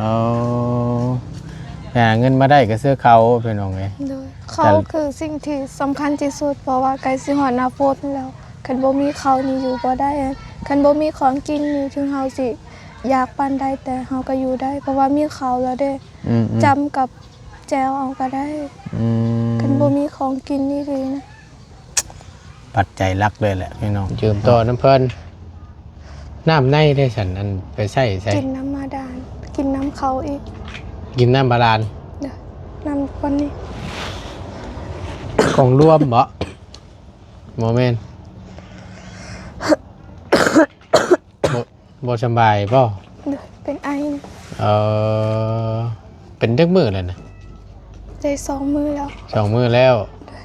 ເອົາ ໄປຫາເງິນມາໄດ້ກໍຊື້ເຂົ້າ ພີ່ນ້ອງເອີຍ. ໂດຍ ເຂົ້າຄືສິ່ງທີ່ສຳຄັນທີ່ສຸດ ເພາະວ່າໃກ້ຊິຮອດໜ້າຝົນແລ້ວ ຄັນບໍ່ມີເຂົ້ານີ້ຢູ່ບໍ່ໄດ້. ຄັນບໍ່ມີຂອງກິນນີ້ ເຖິງເຮົາຊິຢາກປານໃດ ແຕ່ເຮົາກໍຢູ່ໄດ້ ເພາະວ່າມີເຂົ້າແລ້ວເດ້. ອືມໆ ຈ້ຳກັບແຈ່ວເອົາກໍໄດ້. ອືມ ຄັນບໍ່ມີຂອງກິນນີ້ດີນະ. ປັດໄຈຫຼັກເລີຍແຫຼະພີ່ນ້ອງ ຢືມຕໍ່ນຳເພິ່ນ. ນ້ຳໃນເດ້ຊັ້ນ ອັນໄປໃຊ້ໃສ? ກິນນ້ຳບາດານ ກິນນ້ຳເຂົ້າອີກ. ກິນນ້ຳບາດານ? ໂດຍ ນ້ຳກ່ອນນີ້. ຂອງລວມບໍ? ບໍ່ແມ່ນ. ບໍ່ ບໍ່ສະບາຍບໍ? ໂດຍ ເປັນໄອ. ເອີ ເປັນຈັກມື້ແລ້ວນະ? ໄດ້ສອງມື້ແລ້ວ. ສອງມື້ແລ້ວ. ໂດຍ.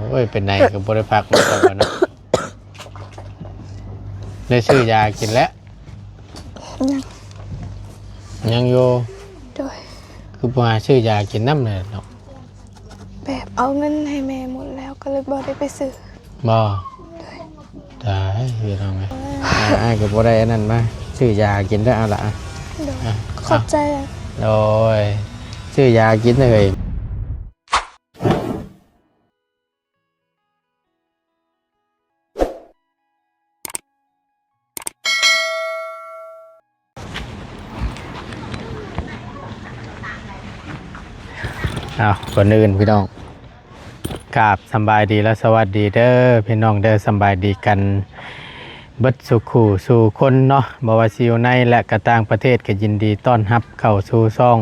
ໂອ້ຍ ເປັນໄອກໍບໍ່ໄດ້ພັກ ບໍ່ໄດ້ນອນເນາະ. ໄດ້ຊື້ຢາກິນແລ້ວ? ຍັງ. ຍັງຢູ່? ໂດຍ. ຄືບໍ່ຫາຊື້ຢາກິນນຳແດ່ເນາະ? ແບບເອົາເງິນໃຫ້ແມ່ໝົດແລ້ວ ກໍເລີຍບໍ່ໄດ້ໄປຊື້. ບໍ່? ໂດຍ. ຕາຍ ພີ່ນ້ອງເອີຍ ອ້າຍກໍບໍ່ໄດ້ອັນນັ້ນມາ ຊື້ຢາກິນເດີ ເອົາລະ. ໂດຍ. ອາ ຂອບໃຈ. ໂດຍ. ຊື້ຢາກິນເອີຍ. ອ້າວ ກ່ອນອື່ນພີ່ນ້ອງ ກາບສຳບາຍດີ ແລະ ສະຫວັດດີເດີພີ່ນ້ອງເດີ. ສຳບາຍດີກັນເບິດສູ່ຄູ່ສູ່ຄົນເນາະ ບໍ່ວ່າຊິຢູ່ໃນ ແລະ ກະຕ່າງປະເທດ ກໍຍິນດີຕ້ອນຮັບເຂົ້າສູ່ຊ່ອງ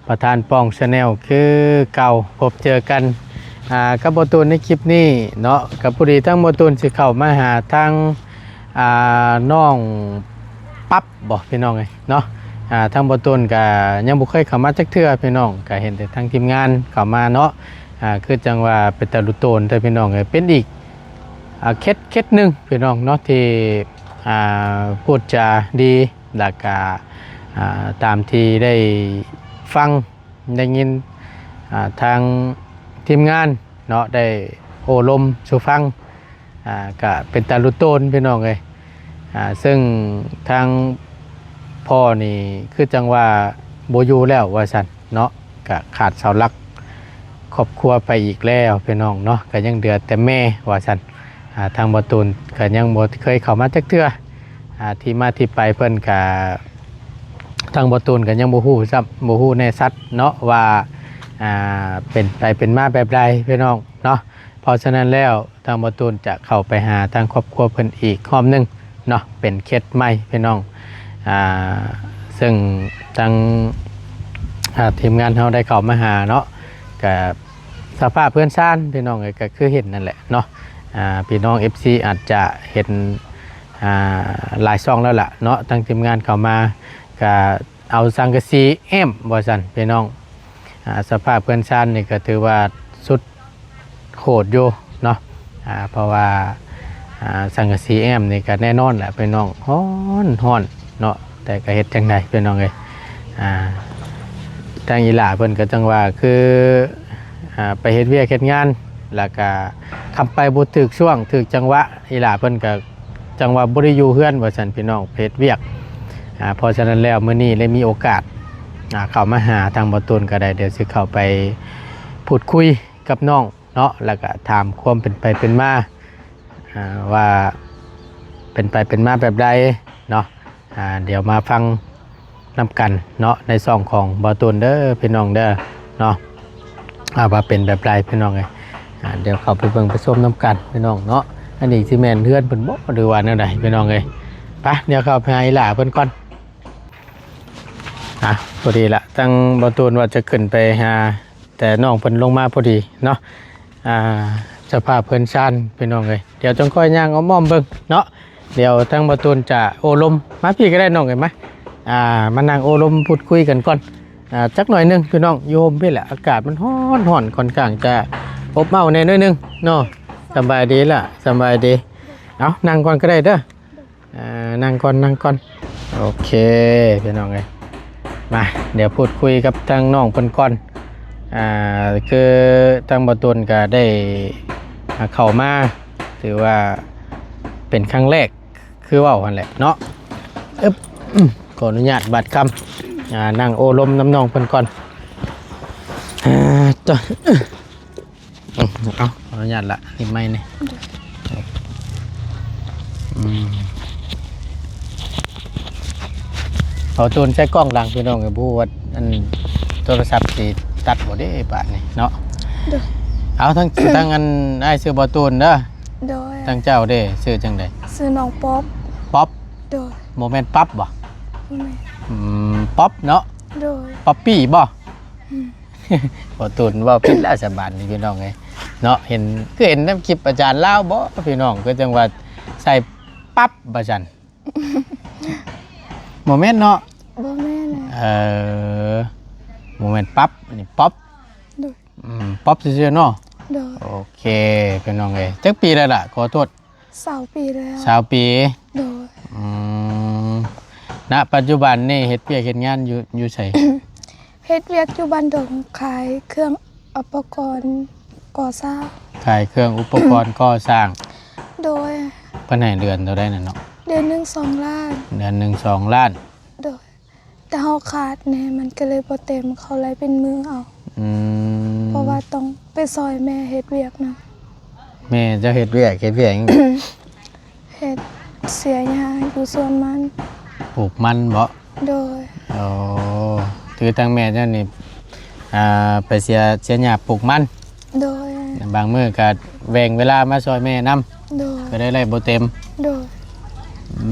ປະທານປ່ອງ Channel ຄືເກົ່າ ພົບເຈີກັນ ອ່າ ກັບບໍ່ຕູນໃນຄລິບນີ້ເນາະ. ກໍພໍດີທາງບໍ່ຕູນຊິເຂົ້າມາຫາທາງ ອ່າ ນ້ອງປັບບໍພີ່ນ້ອງເອີຍເນາະ. ອ່າ ທາງບໍ່ຕູນກໍຍັງບໍ່ເຄີຍເຂົ້າມາຈັກເທື່ອພີ່ນ້ອງ ກໍເຫັນແຕ່ທາງທີມງານເຂົ້າມາເນາະ. ອ່າ ຄືຈັ່ງວ່າເປັນຕາລຸໂຕນແທ້ພີ່ນ້ອງເອີຍ ເປັນອີກ ອ່າ ເຂດ ເຂດໜຶ່ງພີ່ນ້ອງເນາະ ທີ່ ອ່າ ພູດຈາດີ ແລ້ວກະ ອ່າ ຕາມທີ່ໄດ້ຟັງໄດ້ຍິນ ອ່າ ທາງທີມງານເນາະ ໄດ້ໂອ້ລົມສູ່ຟັງ ອ່າ ກະເປັນຕາລຸໂຕນພີ່ນ້ອງເອີຍ. ອ່າ ເຊິ່ງທາງພໍ່ນີ້ຄືຈັ່ງວ່າບໍ່ຢູ່ແລ້ວວ່າຊັ້ນເນາະ ກະຂາດເສົາຫຼັກຄອບຄົວໄປອີກແລ້ວພີ່ນ້ອງເນາະ ກະຍັງເຫຼືອແຕ່ແມ່ວ່າຊັ້ນ. ອ່າ ທາງບໍ່ຕູນກໍຍັງບໍ່ເຄີຍເຂົ້າມາຈັກເທື່ອ ອ່າ ທີ່ມາທີ່ໄປເພິ່ນກໍ ທາງບໍ່ຕູນກໍຍັງບໍ່ຮູ້ຊ້ຳ ບໍ່ຮູ້ແນ່ຊັດເນາະວ່າ ອ່າ ເປັນໄປເປັນມາແບບໃດພີ່ນ້ອງເນາະ. ເພາະສະນັ້ນແລ້ວ ທາງບໍ່ຕູນຈະເຂົ້າໄປຫາທາງຄອບຄົວເພິ່ນອີກຮອບໜຶ່ງເນາະ ເປັນເຂດໃໝ່ພີ່ນ້ອງ. ອ່າ ເຊິ່ງທາງ ອ່າ ທີມງານເຮົາໄດ້ເຂົ້າມາຫາເນາະ ກໍສະພາບເຮືອນຊານພີ່ນ້ອງເອີຍ ກໍຄືເຫັນນັ້ນແຫຼະເນາະ. ອ່າ ພີ່ນ້ອງເອັຟຊີອາດຈະເຫັນ ອ່າ ຫຼາຍຊ່ອງແລ້ວລະເນາະ ທາງທີມງານເຂົ້າມາ ກະເອົາສັງກະສີແອ້ມວ່າຊັ້ນພີ່ນ້ອງ. ອ່າ ສະພາບເຮືອນຊານນີ້ກໍຖືວ່າສຸດໂຫດຢູ່ເນາະ ອ່າ ເພາະວ່າ ອ່າ ສັງກະສີແອ້ມນີ້ກໍແນ່ນອນແຫຼະພີ່ນ້ອງ ຮ້ອນ ຮ້ອນເນາະ ແຕ່ກໍເຮັດຈັ່ງໃດພີ່ນ້ອງເອີຍ. ອ່າ ທາງອີ່ຫຼ້າເພິ່ນກໍຈັ່ງວ່າຄື ອ່າ ໄປເຮັດວຽກເຮັດງານ ແລ້ວກະຂັບໄປບໍ່ຖືກຊ່ວງຖືກຈັງຫວະ ອີ່ຫຼ້າເພິ່ນກໍຈັ່ງວ່າບໍ່ໄດ້ຢູ່ເຮືອນວ່າຊັ້ນພີ່ນ້ອງ ໄປເຮັດວຽກ. ອ່າ ເພາະສະນັ້ນແລ້ວ ມື້ນີ້ໄດ້ມີໂອກາດ ອ່າ ເຂົ້າມາຫາທາງບໍ່ຕູນກໍໄດ້ ດຽວຊິເຂົ້າໄປພູດຄຸຍກັບນ້ອງເນາະ ແລ້ວກະຖາມຄວາມເປັນໄປເປັນມາ ອ່າ ວ່າເປັນໄປເປັນມາແບບໃດເນາະ. ອ່າ ດຽວມາຟັງນຳກັນເນາະ ໃນຊ່ອງຂອງບໍ່ຕູນເດີພີ່ນ້ອງເດີເນາະ ອ່າ ວ່າເປັນແບບໃດພີ່ນ້ອງເອີຍ. ອ່າ ດຽວເຂົ້າໄປເບິ່ງໄປຊົມນຳກັນພີ່ນ້ອງເນາະ. ອັນນີ້ຊິແມ່ນເຮືອນເພິ່ນບໍ ຫຼືວ່າແນວໃດພີ່ນ້ອງເອີຍ? ໄປ ດຽວເຂົ້າໄປຫາອີ່ຫຼ້າເພິ່ນກ່ອນ. ອ່າ ພໍດີລະ ທາງບໍ່ຕູນວ່າຈະຂຶ້ນໄປຫາ ແຕ່ນ້ອງເພິ່ນລົງມາພໍດີເນາະ. ອ່າ ສະພາບເຮືອນຊານພີ່ນ້ອງເອີຍ ດຽວຈັ່ງຄ່ອຍຍ່າງອ້ອມໆເບິ່ງເນາະ. ດຽວທາງບໍ່ຕູນຈະໂອ້ລົມ ມາພີ້ກໍໄດ້ນ້ອງເອີຍ ມາ ອ່າ ມານັ່ງໂອ້ລົມພູດຄຸຍກັນກ່ອນ ອ່າ ຈັກໜ້ອຍໜຶ່ງພີ່ນ້ອງ. ຢູ່ຮົ່ມພີ້ແຫຼະ ອາກາດມັນຮ້ອນໆ ຂ້ອນຂ້າງຈະອົບເອົ້າແດ່ໜ້ອຍໜຶ່ງເນາະ. ສະບາຍດີລະ ສະບາຍດີ. ເອົາ ນັ່ງກ່ອນກໍໄດ້ເດີ. ອ່າ ນັ່ງກ່ອນ ນັ່ງກ່ອນ. ໂອເຄພີ່ນ້ອງເອີຍ ມາ ດຽວພູດຄຸຍກັບທາງນ້ອງເພິ່ນກ່ອນ. ອ່າ ຄືທາງບໍ່ຕູນກໍໄດ້ ອ່າ ເຂົ້າມາ ຖືວ່າເປັນຄັ້ງແລກ ຄືເວົ້າຫັ້ນແຫຼະເນາະ. ອຶບ ຂໍອະນຸຍາດບາດຄຳ. ອ່າ ນັ່ງໂອ້ລົມນຳນ້ອງເພິ່ນກ່ອນ. ອ່າ ເຈົ້າ ເອົາ ຂໍອະນຸຍາດລະ ຕິດໄມນີ້. ອືມ ເອົາ ໂຕນໃສ່ກ້ອງຫຼັງ ພີ່ນ້ອງ ບໍ່ຮູ້ວ່າ ອັນ ໂທລະສັບຊິຕັດບໍ່ເດ້ບາດນີ້ເນາະ. ໂດຍ ເອົາ ທັງ ທັງ ອັນ ອ້າຍຊື່ບໍ່ຕູນເດີ. ໂດຍ ທາງເຈົ້າເດ້ ຊື່ຈັ່ງໃດ? ຊື່ນ້ອງປັອບ. ປັອບ? ໂດຍ ບໍ່ແມ່ນປັບບໍ່? ບໍ່ແມ່ນ. ອືມ ປັອບເນາະ. ໂດຍ ປັອບປີ້ບໍ່? ອືມ ບໍ່ຕູນເວົ້າຜິດແລ້ວສະບາດນີ້ ພີ່ນ້ອງເອີຍເນາະ. ເຫັນ ຄືເຫັນນຳຄລິບອາຈານລາວບໍ່ ພີ່ນ້ອງ ຄືຈັ່ງວ່າໃສ່ປັບວ່າຊັ້ນ. ບໍ່ແມ່ນເນາະ? ບໍ່ແມ່ນ. ເອີ ບໍ່ແມ່ນປັບ ອັນນີ້ປັອບ. ໂດຍ ອືມ ປັອບຊື່ໆເນາະ. ໂດຍ ໂອເຄ ພີ່ນ້ອງເອີຍ ຈັກປີແລ້ວລະ? ຂໍໂທດ ຊາວປີແລ້ວ. ຊາວປີ. ໂດຍ ອືມ ນະປັດຈຸບັນນີ້ເຮັດວຽກເຮັດງານຢູ່ ຢູ່ໃສ? ເຮັດວຽກຢູ່ບ້ານດົງ ຂາຍເຄື່ອງອຸປະກອນກໍ່ສ້າງ. ຂາຍເຄື່ອງອຸປະກອນກໍ່ສ້າງ. ໂດຍ ເພິ່ນໃຫ້ເດືອນເທົ່າໃດນັ້ນເນາະ? ເດືອນໜຶ່ງສອງລ້ານ. ເດືອນໜຶ່ງສອງລ້ານ. ໂດຍ ແຕ່ເຮົາຂາດແດ່ ມັນກໍເລີຍບໍ່ເຕັມ ເຂົາໄລ່ເປັນມື້ເອົາ. ອືມ ເພາະວ່າຕ້ອງໄປຊ່ອຍແມ່ເຮັດວຽກນຳ. ແມ່ເຈົ້າເຮັດວຽກ ເຮັດວຽກຫຍັງ? ເຮັດເສຍຫຍ້າຢູ່ສວນມັນ. ປູກມັນບໍ? ໂດຍ ໂອ້ ຄືທາງແມ່ເຈົ້ານີ້ ອ່າ ໄປເສຍ ເສຍຫຍ້າປູກມັນ. ໂດຍ ບາງມື້ກໍແບ່ງເວລາມາຊ່ອຍແມ່ນຳ. ໂດຍ ກໍໄດ້ ໄດ້ບໍ່ເຕັມ. ໂດຍ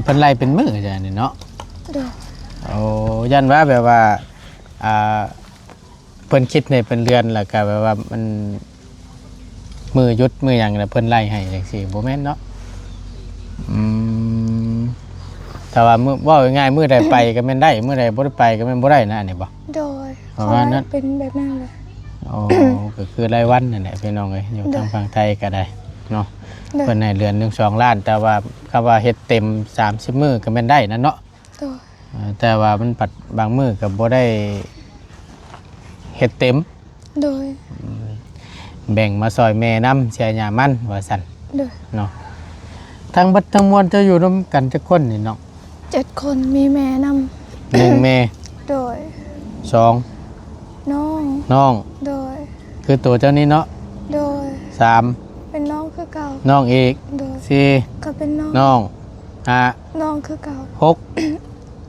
ເພິ່ນໄລ່ເປັນມື້ຈັ່ງນີ້ເນາະ. ໂດຍ ໂອ້ ຢ້ານວ່າແບບວ່າ ອ່າ ເພິ່ນຄິດໃຫ້ເປັນເດືອນ ແລ້ວກໍແບບວ່າມັນມື້ຢຸດມື້ຫຍັງ ແລ້ວເພິ່ນໄລ່ໃຫ້ຈັ່ງຊີ້ ບໍ່ແມ່ນເນາະ? ອືມ ແຕ່ວ່າມື້ ເວົ້າງ່າຍໆ ມື້ໃດໄປກໍແມ່ນໄດ້ ມື້ໃດບໍ່ໄດ້ໄປກໍແມ່ນບໍ່ໄດ້ນະ ອັນນີ້ບໍ? ໂດຍ ປະມານນັ້ນ ເຂົາໄລ່ເປັນແບບນັ້ນເລີຍ. ໂອ້ ກໍຄືລາຍວັນນັ້ນແຫຼະ ພີ່ນ້ອງເອີຍ ຢູ່ ໂດຍ ທາງຝັ່ງໄທກໍໄດ້ເນາະ. ໂດຍ ເພິ່ນໃຫ້ເດືອນໜຶ່ງສອງລ້ານ ແຕ່ວ່າຄຳວ່າເຮັດເຕັມສາມສິບມື້ກໍແມ່ນໄດ້ນະເນາະ. ໂດຍ ເອີ ແຕ່ວ່າມັນພັດບາງມື້ກໍບໍ່ໄດ້ເຮັດເຕັມ. ໂດຍ ອືມ ແບ່ງມາຊ່ອຍແມ່ນຳ ເສຍຫຍ້າມັນວ່າຊັ້ນ. ໂດຍ ເນາະ ທັງເບິດທັງມວນເຈົ້າຢູ່ນຳກັນຈັກຄົນນີ້ນ້ອງ? ເຈັດຄົນ ມີແມ່ນຳ ໜຶ່ງແມ່. ໂດຍ ສອງ ນ້ອງ ນ້ອງ. ໂດຍ ຄືໂຕເຈົ້ານີ້ເນາະ. ໂດຍ ສາມ ເປັນນ້ອງຄືເກົ່າ. ນ້ອງອີກ. ໂດຍ ສີ່ ກໍເປັນນ້ອງ ນ້ອງ. ຫ້າ ນ້ອງຄືເກົ່າ. ຫົກ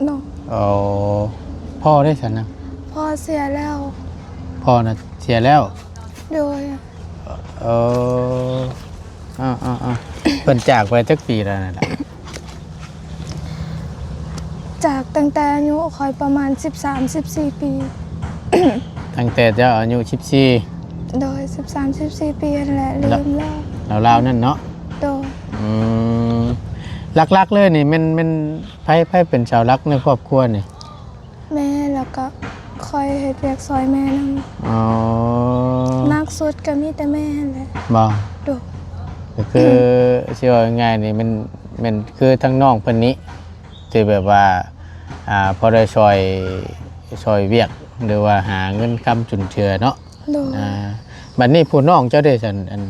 ນ້ອງ. ອໍ ພໍ່ເດ້ຊັ້ນນະ? ພໍ່ເສຍແລ້ວ. ພໍ່ນະເສຍແລ້ວ. ໂດຍ ເອີ ເອີໆໆ ເພິ່ນຈາກໄປຈັກປີແລ້ວນັ້ນລະ? ຈາກຕັ້ງແຕ່ອາຍຸຂ້ອຍປະມານສິບສາມ ສິບສີ່ປີ. ຕັ້ງແຕ່ເຈົ້າອາຍຸສິບສີ່? ໂດຍ ສິບສາມ ສິບສີ່ປີຫັ້ນແຫຼະ ລືມແລ້ວ. ລາວໆນັ້ນເນາະ? ໂດຍ ອືມ ຫຼັກໆເລີຍນີ້ແມ່ນ ແມ່ນໃຜ ໃຜເປັນເສົາຫຼັກໃນຄອບຄົວນີ້? ແມ່ ແລ້ວກໍຂ້ອຍເຮັດວຽກຊ່ອຍແມ່ນຳ. ອໍ ໜັກສຸດກໍມີແຕ່ແມ່ຫັ້ນແຫຼະ. ບໍ່? ໂດຍ ກໍຄືຊິເວົ້າງ່າຍໆນີ້ແມ່ນ ແມ່ນຄືທາງນ້ອງເພິ່ນນີ້ ທີ່ແບບວ່າ ອ່າ ພໍໄດ້ຊ່ອຍ ຊ່ອຍວຽກ ຫຼືວ່າຫາເງິນຄຳຈຸນເຈືອເນາະ. ໂດຍ ອ່າ ບັດນີ້ຜູ້ນ້ອງເຈົ້າເດ້ຊັ້ນ ອັນ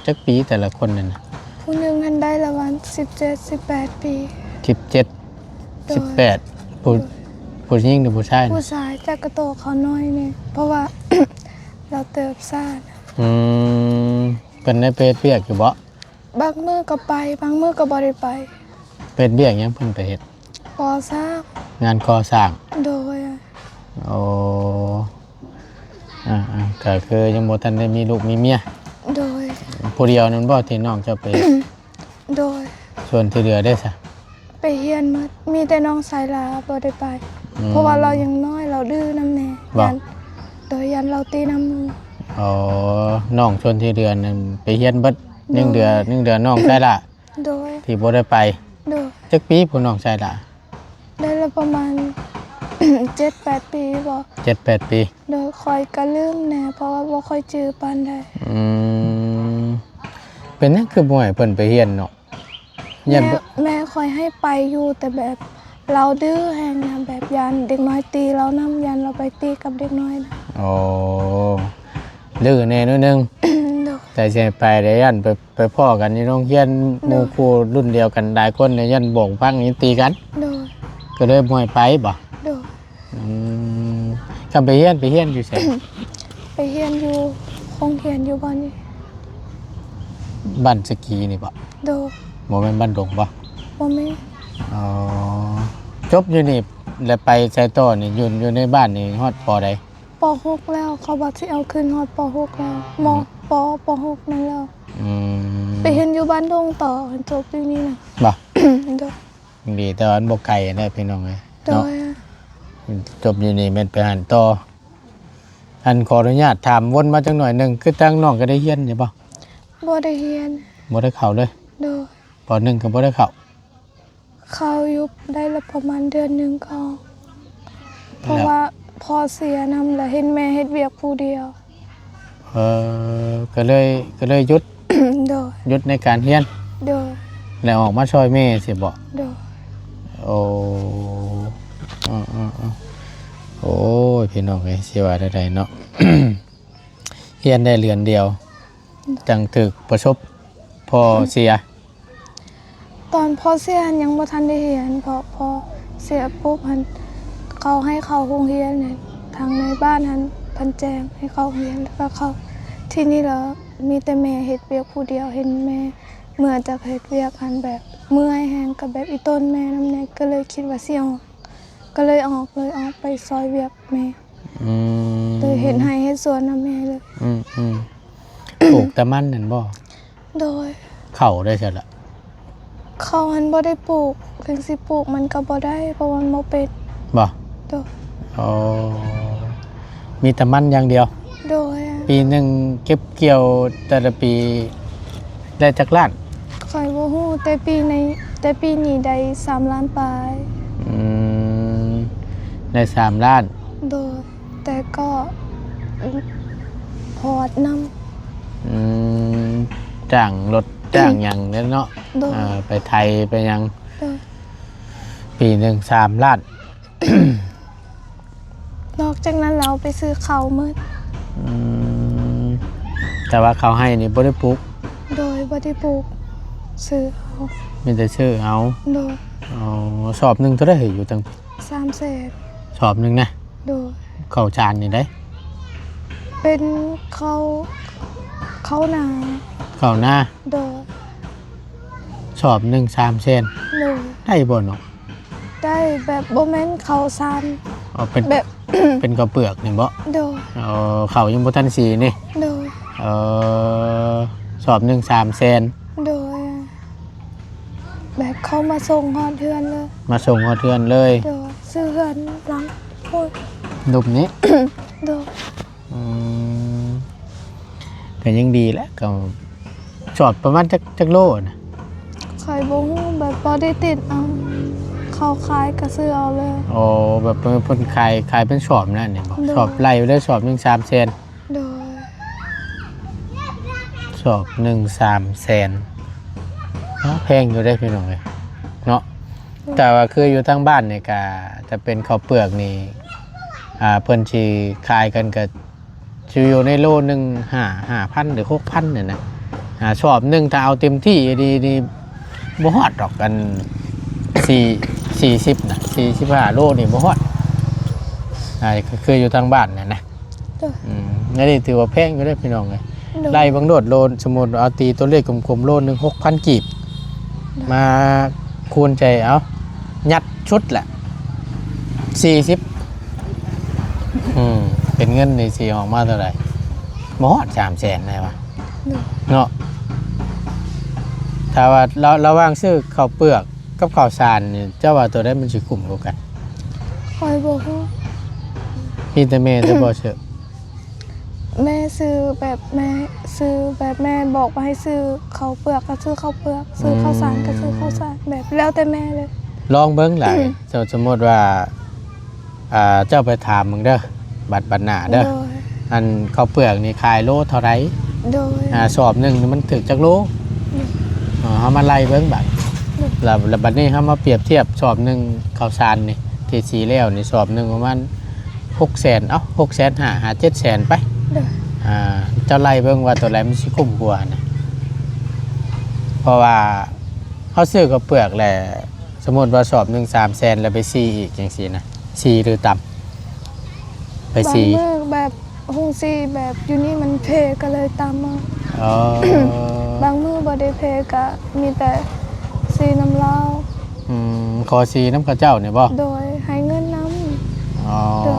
ຈັກປີແຕ່ລະຄົນນັ້ນນະ? ຜູ້ໜຶ່ງຫັ້ນໄດ້ລະວັນສິບເຈັດ ສິບແປດປີ. ສິບເຈັດ ໂດຍ ສິບແປດ ຜູ້ ໂດຍ ຜູ້ຍິງຫຼືຜູ້ຊາຍ? ຜູ້ຊາຍ ແຕ່ກະໂຕເຂົານ້ອຍແດ່ ເພາະວ່າລາວເຕີບຊ້າ. ອືມ ເພິ່ນໄດ້ໄປເຮັດວຽກຢູ່ບໍ່? ບາງມື້ກໍໄປ ບາງມື້ກໍບໍ່ໄດ້ໄປ. ເຮັດວຽກຫຍັງເພິ່ນໄປເຮັດ? ກໍ່ສ້າງ. ງານກໍ່ສ້າງ. ໂດຍ ໂອ້ ອ່າໆ ກໍຄືຍັງບໍ່ທັນໄດ້ມີລູກມີເມຍ. ໂດຍ ຜູ້ດຽວນັ້ນບໍ່ທີ່ນ້ອງເຈົ້າໄປ? ໂດຍ ສ່ວນທີ່ເຫຼືອເດ້ຊະ? ໄປຮຽນໝົດ ມີແຕ່ນ້ອງຊາຍຫຼ້າບໍ່ໄດ້ໄປ. ອືມ ເພາະວ່າລາວຍັງນ້ອຍ ລາວດື້ນຳແດ່. ບໍ່? ຢ້ານ ໂດຍ ຢ້ານລາວຕີນຳໝູ່. ອໍ ນ້ອງສ່ວນທີ່ເຫຼືອນັ້ນໄປຮຽນເບິດ. ໂດຍ ຍັງເຫຼືອ ຍັງເຫຼືອນ້ອງຊາຍຫຼ້າ. ໂດຍ ທີ່ບໍ່ໄດ້ໄປ. ໂດຍ ຈັກປີຜູ້ນ້ອງຊາຍຫຼ້າ? ໄດ້ລະປະມານເຈັດແປດປີບໍ? ເຈັດແປດປີ. ໂດຍ ຂ້ອຍກໍລືມແດ່ ເພາະວ່າບໍ່ຄ່ອຍຈື່ປານໃດ. ອືມ ເປັນຫຍັງຄືບໍ່ໃຫ້ເພິ່ນໄປຮຽນເນາະ? ຢ້ານ ແມ່ ແມ່ຂ້ອຍໃຫ້ໄປຢູ່ ແຕ່ແບບລາວດື້ແຮງນະ ແບບຢ້ານເດັກນ້ອຍຕີລາວນຳ ຢ້ານລາວໄປຕີກັບເດັກນ້ອຍນະ. ໂອ້ ດື້ແດ່ໜ້ອຍໜຶ່ງ. ໂດຍ ແຕ່ຊິໃຫ້ໄປແຕ່ຢ້ານໄປ ໄປພໍ້ກັນຢູ່ໂຮງຮຽນ ໂດຍ ໝູ່ຄູ່ລຸ້ນດຽວກັນຫຼາຍຄົນ ແຕ່ຢ້ານບອກຟັງຍັງຕີກັນ. ໂດຍ ກໍເລີຍບໍ່ໃຫ້ໄປບໍ? ໂດຍ ອືມ ຄັນໄປຮຽນ ໄປຮຽນຢູ່ໃສ? ໄປຮຽນຢູ່ໂຮງຮຽນຢູ່ບ້ານນີ້. ບ້ານສະກີນີ້ບໍ? ໂດຍ. ບໍ່ແມ່ນບ້ານດົງບໍ? ບໍ່ແມ່ນ. ອໍ ຈົບຢູ່ນີ້ແລ້ວໄປໃສຕໍ່ນີ້? ຢູ່ ຢູ່ໃນບ້ານນີ້ຮອດ ປ.ໃດ? ປ.ຫົກ ແລ້ວ ເຂົາວ່າຊິເອົາຂຶ້ນຮອດ ປ.ຫົກ ແລ້ວ. ມ ອືມ ປ.ປ.ຫົກ ນັ້ນແລ້ວ. ອືມ ໄປຮຽນຢູ່ບ້ານດົງຕໍ່ ຈົບຢູ່ນີ້ນະ. ບໍ? ໂດຍ. ດີແຕ່ວ່າມັນບໍ່ໄກນະພີ່ນ້ອງເອີຍ ໂດຍ ເນາະ. ຈົບຢູ່ນີ້ແມ່ນໄປຫັ້ນຕໍ່. ອັນ ຂໍອະນຸຍາດຖາມວົນມາຈັກໜ້ອຍໜຶ່ງ ຄືທາງນ້ອງກໍໄດ້ຮຽນຢູ່ບໍ່? ບໍ່ໄດ້ຮຽນ. ບໍ່ໄດ້ເຂົ້າເລີຍ? ໂດຍ. ປໍໜຶ່ງກໍບໍ່ໄດ້ເຂົ້າ? ເຂົ້າຢູ່ໄດ້ລະປະມານເດືອນໜຶ່ງກໍອອກ ເພາະ ແລ້ວ ວ່າພໍ່ເສຍນຳ ແລ້ວເຫັນແມ່ເຮັດວຽກຜູ້ດຽວ. ເອີ ກໍເລີຍ ກໍເລີຍຢຸດ. ໂດຍ. ຢຸດໃນການຮຽນ. ໂດຍ. ແລ້ວອອກມາຊ່ອຍແມ່ຊີ້ບໍ? ໂດຍ. ໂອ້ ເອີໆໆ ໂອ້ຍ ພີ່ນ້ອງເອີຍ ຊິວ່າແນວໃດເນາະ ຮຽນໄດ້ເດືອນດຽວ ຈັ່ງຖືກປະສົບພໍ່ເສຍ. ຕອນພໍ່ເສຍຫັ້ນຍັງບໍ່ທັນໄດ້ຮຽນ ເພາະພໍເສຍປຸບຫັ້ນ ເຂົາໃຫ້ເຂົ້າໂຮງຮຽນ ທາງໃນບ້ານຫັ້ນເພິ່ນແຈ້ງໃຫ້ເຂົ້າໂຮງຮຽນ ແລ້ວກໍເຂົ້າ. ທີນີ້ລະມີແຕ່ແມ່ເຮັດວຽກຜູ້ດຽວ ເຫັນແມ່ເມື່ອຈາກເຮັດວຽກຫັ້ນ ແບບເມື່ອຍແຮງ ກໍແບບອີ່ຕົນແມ່ນຳແດ່ ກໍເລີຍຄິດວ່າຊິອອກ ກໍເລີຍອອກ ເລີຍອອກໄປຊ່ອຍວຽກແມ່. ອືມ ໂດຍ ເຮັດໄຮ່ເຮັດສວນນຳແມ່ເລີຍ. ອືມໆ ປູກແຕ່ມັນນັ້ນບໍ່? ໂດຍ. ເຂົ້າໄດ້ຊັ້ນລະ? ເຂົ້າຫັ້ນບໍ່ໄດ້ປູກ ເຖິງຊິປູກມັນກໍບໍ່ໄດ້ ເພາະມັນບໍ່ເປັນ. ບໍ່? ໂດຍ. ອໍ ມີແຕ່ມັນຢ່າງດຽວ? ໂດຍ. ປີໜຶ່ງເກັບກ່ຽວແຕ່ລະປີໄດ້ຈັກລ້ານ? ຂ້ອຍບໍ່ຮູ້ ແຕ່ປີໃນ ແຕ່ປີນີ້ໄດ້ສາມລ້ານປາຍ. ອືມ ໄດ້ສາມລ້ານ. ໂດຍ. ແຕ່ກໍພອດນຳ. ອືມ ຈ້າງລົດຈ້າງຫຍັງແຫຼະເນາະ. ໂດຍ. ເອີ ໄປໄຖໄປຫຍັງ. ໂດຍ. ປີໜຶ່ງສາມລ້ານ. ນອກຈາກນັ້ນແລ້ວໄປຊື້ເຂົ້າໝົດ. ອືມ ແຕ່ວ່າເຂົ້າໄຮ່ນີ້ບໍ່ໄດ້ປູກ? ໂດຍ ບໍ່ໄດ້ປູກ ຊື້ເອົາ. ມີແຕ່ຊື້ເອົາ. ໂດຍ. ອໍ ສອບໜຶ່ງເທົ່າໃດຢູ່ຕັ້ງ? ສາມແສນ. ສອບໜຶ່ງນະ? ໂດຍ. ເຂົ້າສານນີ້ໃດ? ເປັນເຂົ້າ ເຂົ້ານາ. ເຂົ້ານາ? ໂດຍ. ສອບໜຶ່ງສາມແສນ. ໂດຍ. ໄດ້ບໍ່ນ້ອງ? ໄດ້ ແບບບໍ່ແມ່ນເຂົ້າສານ. ອໍ ເປັນ ແບບ ເປັນເຂົ້າເປືອກນີ້ບໍ? ໂດຍ. ອໍ ເຂົ້າຍັງບໍ່ທັນສີນີ້? ໂດຍ. ເອີ ສອບໜຶ່ງສາມແສນ. ໂດຍ. ແບບເຂົາມາສົ່ງຮອດເຮືອນເລີຍ. ມາສົ່ງຮອດເຮືອນເລີຍ. ໂດຍ. ຊື້ເຮືອນຫຼັງພຸ້ນ ລຸ່ມນີ້. ໂດຍ. ອືມ ກໍຍັງດີແຫຼະ ກໍສອບປະມານຈັກ ຈັກໂລນະ? ຂ້ອຍບໍ່ຮູ້ ແບບພໍໄດ້ຕິດເອົາ ເຂົາຂາຍກໍຊື້ເອົາເລີຍ. ອໍ ແບບເພິ່ນຂາຍ ຂາຍເປັນສອບນັ້ນແມ່ນບໍ່? ໂດຍ. ສອບໄລ່ໄປເລີຍ ສອບໜຶ່ງສາມແສນ. ໂດຍ. ສອບໜຶ່ງສາມແສນ ເນາະ ແພງຢູ່ເດ້ພີ່ນ້ອງເອີຍເນາະ. ໂດຍ. ແຕ່ວ່າຄືຢູ່ທາງບ້ານນີ້ກະ ຖ້າເປັນເຂົ້າເປືອກນີ້ ອ່າ ເພິ່ນຊິຂາຍກັນກະຊິຢູ່ໃນໂລໜຶ່ງຫ້າ ຫ້າພັນ ຫຼື ຫົກພັນນີ້ນະ. ອ່າ ສອບໜຶ່ງຖ້າເອົາເຕັມທີ່ດີນີ້ບໍ່ຮອດດອກ ອັນ ສີ່ ສີ່ສິບນະ ສີ່ສິບຫ້າໂລນີ້ບໍ່ຮອດ. ອ່າ ຄື ຄືຢູ່ທາງບ້ານນັ້ນນະ. ໂດຍ. ອືມ ອັນນີ້ຖືວ່າແພງຢູ່ເດ້ພີ່ນ້ອງເອີຍ. ໂດຍ. ໄລ່ເບິ່ງໂລດ ໂລ ສົມມຸດເອົາຕີຕົວເລກກົມໆ ໂລໜຶ່ງຫົກພັນກີບ. ໂດຍ. ມາຄູນໃສ່ເອົາ ຍັດຊຸດລະສີ່ສິບ. ອືມ ເປັນເງິນນີ້ຊິອອກມາເທົ່າໃດ? ບໍ່ຮອດສາມແສນໄດ້ວະ. ໂດຍ. ເນາະ ຖ້າວ່າລະ ລະຫວ່າງຊື້ເຂົ້າເປືອກກັບເຂົ້າສານນີ້ ເຈົ້າວ່າຕົວໃດມັນຊິຄຸ້ມກວ່າກັນ? ຂ້ອຍບໍ່ຮູ້. ມີແຕ່ແມ່ແຕ່ບໍ່ຊື້. ແມ່ຊື້ແບບແມ່ຊື້ແບບແມ່ບອກວ່າໃຫ້ຊື້ເຂົ້າເປືອກກໍຊື້ເຂົ້າເປືອກ ຊື້ເຂົ້າສານກໍຊື້ເຂົ້າສານ ອືມ ແບບແລ້ວແຕ່ແມ່ເລີຍ. ລອງເບິ່ງຫຼາຍ ເຈົ້າ ສົມມຸດວ່າ ອ່າ ເຈົ້າໄປຖາມເບິ່ງເດີ ບັດ ບັດໜ້າເດີ. ໂດຍ. ອັນເຂົ້າເປືອກນີ້ຂາຍໂລເທົ່າໃດ? ໂດຍ. ອ່າ ສອບໜຶ່ງນີ້ມັນຖືກຈັກໂລ? ໂດຍ. ເຮົາມາໄລ່ເບິ່ງບັດ. ໂດຍ. ແລ້ວ ແລ້ວບັດນີ້ເຮົາມາປຽບທຽບສອບໜຶ່ງເຂົ້າສານນີ້ ທີ່ສີແລ້ວນີ້ ສອບໜຶ່ງປະມານຫົກແສນ ເອົ້າ ຫົກແສນຫ້າ ຫາເຈັດແສນໄປ. ໂດຍ. ອ່າ ເຈົ້າໄລ່ເບິ່ງວ່າຕົວໃດມັນຊິຄຸ້ມກວ່ານະ ເພາະວ່າເຮົາຊື້ເຂົ້າເປືອກແຫຼະ ສົມມຸດວ່າສອບໜຶ່ງສາມແສນ ແລ້ວໄປສີອີກຈັ່ງຊີ້ນະ ສີຫຼືຕຳ? ໄປສີ ບາງມື້ແບບ ໂຮງສີແບບຢູ່ນີ້ມັນເພ ກໍເລີຍຕາມມາ. ອໍ ບາງມື້ບໍ່ໄດ້ເພ ກໍມີແຕ່ສີນຳລາວ. ອືມ ຂໍສີນຳເຂົາເຈົ້ານີ້ບໍ່? ໂດຍ ໃຫ້ເງິນນຳ. ອໍ ໂດຍ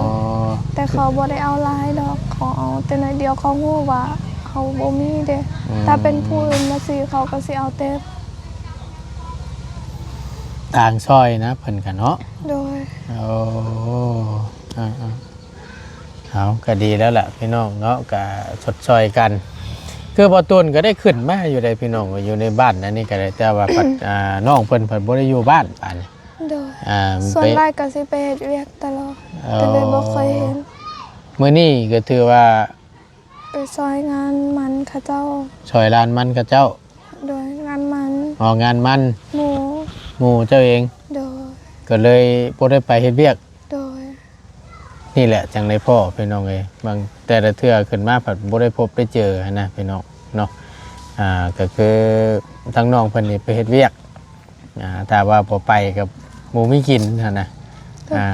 ແຕ່ເຂົາບໍ່ໄດ້ເອົາຫຼາຍດອກ ເຂົາເອົາແຕ່ໜ້ອຍດຽວ ເຂົາຮູ້ວ່າເຮົາບໍ່ມີເດ້. ອືມ ຖ້າເປັນຜູ້ອື່ນມາສີ ເຂົາກໍຊິເອົາເຕັມ. ຕ່າງຊ່ອຍນະເພິ່ນກະເນາະ. ໂດຍ ໂອ້ ເອີໆ ເອົາ ກະດີແລ້ວລະພີ່ນ້ອງເນາະ ກະຊົດຊ່ອຍກັນ. ຄືບໍ່ຕູນກະໄດ້ຂຶ້ນມາຢູ່ໃດ໋ພີ່ນ້ອງ ຢູ່ໃນບ້ານອັນນີ້ກະໄດ້ ແຕ່ວ່າພັດ ອ່າ ນ້ອງເພິ່ນພັດບໍ່ໄດ້ຢູ່ບ້ານບາດນີ້. ໂດຍ ອ່າ ສ່ວນຫຼາຍກະຊິໄປເຮັດວຽກຕະຫຼອດ ເອີ ກະເລີຍບໍ່ຄ່ອຍເຫັນ. ມື້ນີ້ກະຖືວ່າ ໄປຊ່ອຍງານມັນເຂົາເຈົ້າ. ຊ່ອຍລານມັນເຂົາເຈົ້າ. ໂດຍ ງານມັນ. ອໍ ງານມັນ ໝູ່ ໝູ່ເຈົ້າເອງ. ໂດຍ ກໍເລີຍບໍ່ໄດ້ໄປເຮັດວຽກ. ໂດຍ ນີ້ແຫຼະຈັ່ງໄດ້ພໍ້ພີ່ນ້ອງເອີຍ ບາງແຕ່ລະເທື່ອຂຶ້ນມາພັດບໍ່ໄດ້ພົບໄດ້ເຈີຫັ້ນນະພີ່ນ້ອງເນາະ. ອ່າ ກໍຄືທາງນ້ອງເພິ່ນນີ້ໄປເຮັດວຽກ ອ່າ ຖ້າວ່າບໍ່ໄປກໍບໍ່ມີກິນຫັ້ນນະ. ໂດຍ ອ່າ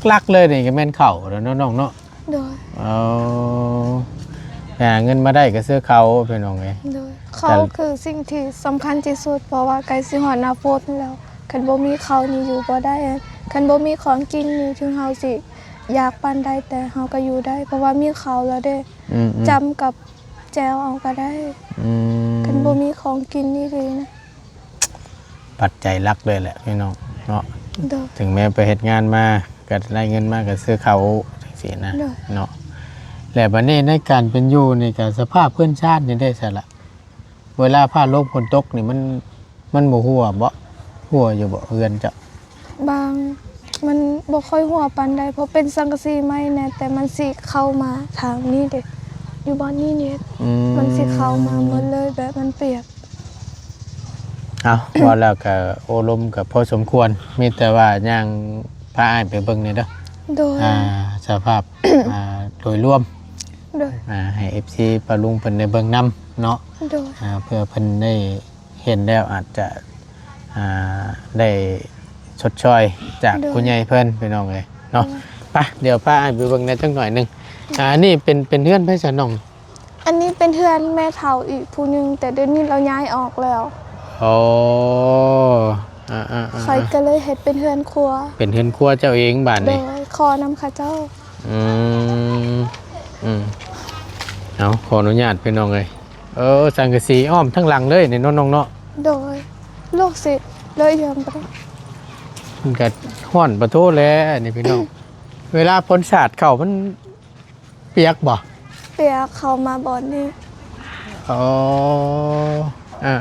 ຫຼັກໆເລີຍນີ້ກໍແມ່ນເຂົ້າແລ້ວເນາະນ້ອງເນາະ. ໂດຍ ເອົາ ຫາເງິນມາໄດ້ກໍຊື້ເຂົ້າພີ່ນ້ອງເອີຍ. ໂດຍ ເຂົ້າຄືສິ່ງທີ່ສຳຄັນທີ່ສຸດ ເພາະວ່າໃກ້ຊິຮອດໜ້າຝົນແລ້ວ ຄັນບໍ່ມີເຂົ້ານີ້ຢູ່ບໍ່ໄດ້. ຄັນບໍ່ມີຂອງກິນນີ້ ເຖິງເຮົາຊິຢາກປານໃດ ແຕ່ເຮົາກໍຢູ່ໄດ້ ເພາະວ່າມີເຂົ້າແລ້ວເດ້. ອືມໆ ຈ້ຳກັບແຈ່ວເອົາກໍໄດ້. ອືມ ຄັນບໍ່ມີຂອງກິນນີ້ດີນະ. ປັດໄຈຫຼັກເລີຍແຫຼະພີ່ນ້ອງເນາະ. ໂດຍ ເຖິງແມ່ນໄປເຮັດງານມາ ກໍໄດ້ເງິນມາກໍຊື້ເຂົ້າຈັ່ງຊີ້ນະ. ໂດຍ ເນາະ ແລ້ວບັດນີ້ໃນການເປັນຢູ່ນີ້ ກໍສະພາບເຮືອນຊານນີ້ເດ້ ຊັ້ນລະ ເວລາຟ້າລົມຝົນຕົກນີ້ ມັນ ມັນບໍ່ຮົ່ວບໍ່? ຮົ່ວຢູ່ບໍ່ເຮືອນເຈົ້າ? ບາງ ມັນບໍ່ຄ່ອຍຮົ່ວປານໃດ ເພາະເປັນສັງກະສີໄມ້ແດ່ ແຕ່ມັນຊິເຂົ້າມາທາງນີ້ເດ້ ຢູ່ບ່ອນນີ້ເດ້. ອືມ ມັນຊິເຂົ້າມາໝົດເລີຍ ແບບມັນປຽກ. ເອົາ ເວົ້າແລ້ວກໍໂອ້ລົມກໍພໍສົມຄວນ ມີແຕ່ວ່າຍ່າງພາອ້າຍໄປເບິ່ງແດ່ເດີ. ໂດຍ ອ່າ ສະພາບ ອ່າ ໂດຍລວມ. ໂດຍ ອ່າ ໃຫ້ເອັຟຊີປ້າລຸງເພິ່ນໄດ້ເບິ່ງນຳເນາະ. ໂດຍ ອ່າ ເພື່ອເພິ່ນໄດ້ເຫັນແລ້ວອາດຈະ ອ່າ ໄດ້ຊົດຊ່ອຍຈາກ ໂດຍ ຜູ້ໃຫຍ່ເພິ່ນ ພີ່ນ້ອງເອີຍເນາະ. ໂດຍ ໄປ ດຽວພາອ້າຍໄປເບິ່ງແດ່ຈັກໜ້ອຍໜຶ່ງ. ອ່າ ອັນນີ້ເປັນ ເປັນເຮືອນໃຜຊະນ້ອງ? ອັນນີ້ເປັນເຮືອນແມ່ເຖົ້າອີກຜູ້ໜຶ່ງ ແຕ່ດຽວນີ້ລາວຍ້າຍອອກແລ້ວ. ອໍ ອ່າໆໆໆ ຂ້ອຍກໍເລີຍເຮັດເປັນເຮືອນຄົວ ເປັນເຮືອນຄົວເຈົ້າເອງບາດນີ້. ໂດຍ ຂໍນຳເຂົາເຈົ້າ. ອືມ ອືມ ເອົາ ຂໍອະນຸຍາດພີ່ນ້ອງເອີຍ. ເອີ ສັງກະສີອ້ອມທັງຫຼັງເລີຍນີ້ເນາະນ້ອງເນາະ. ໂດຍ ລູກສິເລີຍເຍືອມໄປ ມັນກະຮ້ອນປະໂທແຫຼະນີ້ພີ່ນ້ອງ. ເວລາຝົນສາດເຂົ້າມັນປຽກບໍ່? ປຽກ ເຂົ້າມາບ່ອນນີ້. ອໍ ເອີໆ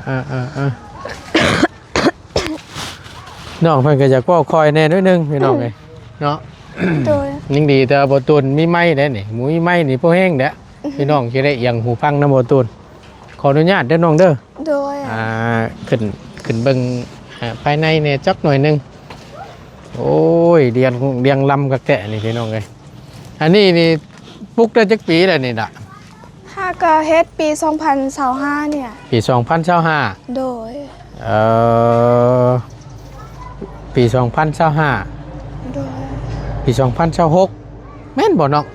ໆໆ ນ້ອງເພິ່ນກໍຢາກເວົ້າຄ່ອຍແດ່ໜ້ອຍໜຶ່ງພີ່ນ້ອງເອີຍເນາະ. ໂດຍ ຍັງດີແຕ່ວ່າບໍ່ຕູນມີໄມແດ່ນີ້ ບໍ່ມີໄມນີ້ພໍແຮງແດ່. ພີ່ນ້ອງຊິໄດ້ອຽງຫູຟັງນຳບໍ່ຕູນ. ຂໍອະນຸຍາດເດີນ້ອງເດີ. ໂດຍ ອ່າ ຂຶ້ນ ຂຶ້ນເບິ່ງ ອ່າ ພາຍໃນແດ່ຈັກໜ້ອຍໜຶ່ງ. ໂອ້ຍ ລຽງ ລຽງລຳຄັກແທ້ນີ້ພີ່ນ້ອງເອີຍ. ອັນນີ້ນີ້ປຸກໄດ້ຈັກປີແລ້ວນີ້ລະ? ຫາກະເຮັດປີສອງພັນຊາວຫ້ານີ້. ປີສອງພັນຊາວຫ້າ. ໂດຍ ເອີ ປີສອງພັນຊາວຫ້າ. ໂດຍ ປີສອງພັນຊາວຫົກ ແມ່ນບໍ່ນ້ອງ?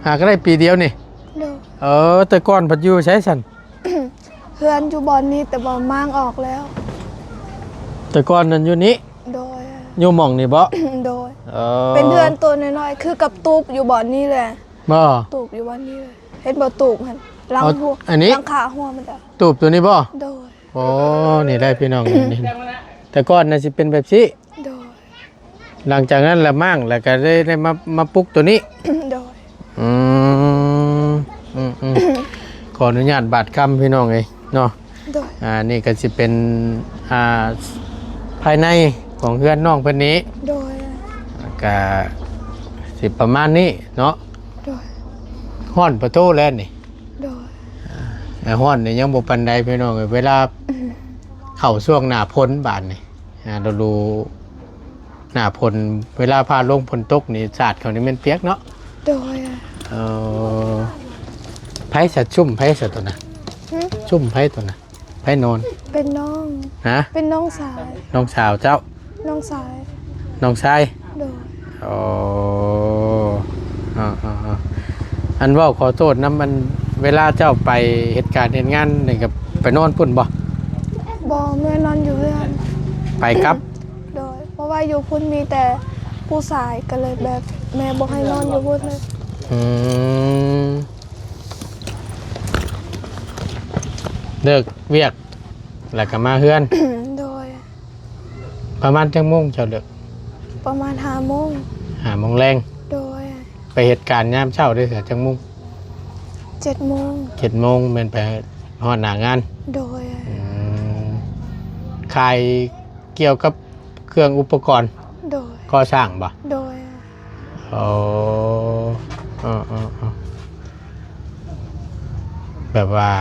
ຫາກະໄດ້ປີດຽວນີ້. ໂດຍ ເອີ ແຕ່ກ່ອນພັດຢູ່ໃສຊັ້ນ? ເຮືອນຢູ່ບ່ອນນີ້ ແຕ່ວ່າມ້າງອອກແລ້ວ. ແຕ່ກ່ອນນັ້ນຢູ່ນີ້? ໂດຍ ຢູ່ໝ່ອງນີ້ບໍ? ໂດຍ ເອີ ເປັນເຮືອນໂຕນ້ອຍໆ ຄືກັບຕູບຢູ່ບ່ອນນີ້ແຫຼະ. ບໍ່ ຕູບຢູ່ບ່ອນນີ້ເລີຍ ເຫັນບໍ່? ຕູບຫັ້ນ ຫຼັງຫົວ ອັນນີ້ ຫຼັງຄາຫົວມັນ. ຕູບໂຕນີ້ບໍ? ໂດຍ ໂອ້ ນີ້ໄດ໋ພີ່ນ້ອງ ນີ້ ແຕ່ກ່ອນນະຊິເປັນແບບຊີ້. ໂດຍ ຫຼັງຈາກນັ້ນລະມ້າງ ແລ້ວກໍໄດ້ ໄດ້ມາ ມາປຸກໂຕນີ້. ໂດຍ ອືມ ອືມໆ ຂໍອະນຸຍາດບາດຄຳພີ່ນ້ອງເອີຍເນາະ. ໂດຍ ອ່າ ນີ້ກໍຊິເປັນ ອ່າ ພາຍໃນຂອງເຮືອນນ້ອງເພິ່ນນີ້. ໂດຍ ກໍຊິປະມານນີ້ເນາະ. ໂດຍ ຮ້ອນປະໂທແລ້ວນີ້. ໂດຍ ອ່າ ຮ້ອນນີ້ຍັງບໍ່ປານໃດພີ່ນ້ອງເອີຍ ເວລາ ອືມ ເຂົ້າຊ່ວງໜ້າຝົນບາດນີ້ ອ່າ ລະດູ ໜ້າຝົນ ເວລາຟ້າລົງຝົນຕົກນີ້ ສາດເຂົ້ານີ້ແມ່ນປຽກເນາະ. ໂດຍ ເອີ ໃຜສະ ຊຸມໃຜສະໂຕນະ? ຫື? ຊຸມໃຜໂຕນະ? ໃຜນອນ? ເປັນນ້ອງ. ຫະ? ເປັນນ້ອງຊາຍ. ນ້ອງສາວເຈົ້າ? ນ້ອງຊາຍ. ນ້ອງຊາຍ? ໂດຍ ໂອ້ ເອີ ອັນເວົ້າຂໍໂທດນຳ ອັນເວລາເຈົ້າໄປເຮັດການເຮັດງານນີ້ ກໍໄປນອນພຸ້ນບໍ່? ບໍ່ ແມ່ນອນຢູ່ເຮືອນ ໄປກັບ. ໂດຍ ເພາະວ່າຢູ່ພຸ້ນມີແຕ່ຜູ້ຊາຍ ກໍເລີຍແບບແມ່ບໍ່ໃຫ້ນອນຢູ່ພຸ້ນເລີຍ. ອືມ ເລີກວຽກແລ້ວກໍມາເຮືອນ. ໂດຍ. ປະມານຈັກໂມງເຈົ້າເລີກ? ປະມານຫ້າໂມງ. ຫ້າໂມງແລງ. ໂດຍ. ໄປເຮັດການຍາມເຊົ້າເດ້ຊະ ຈັກໂມງ? ເຈັດໂມງ. ເຈັດໂມງ ແມ່ນໄປຮອດໜ້າງານ. ໂດຍ. ອືມ ຂາຍກ່ຽວກັບເຄື່ອງອຸປະກອນ ໂດຍ ກໍ່ສ້າງບໍ່? ໂດຍ. ອໍ ເອີໆໆ ແບບວ່າ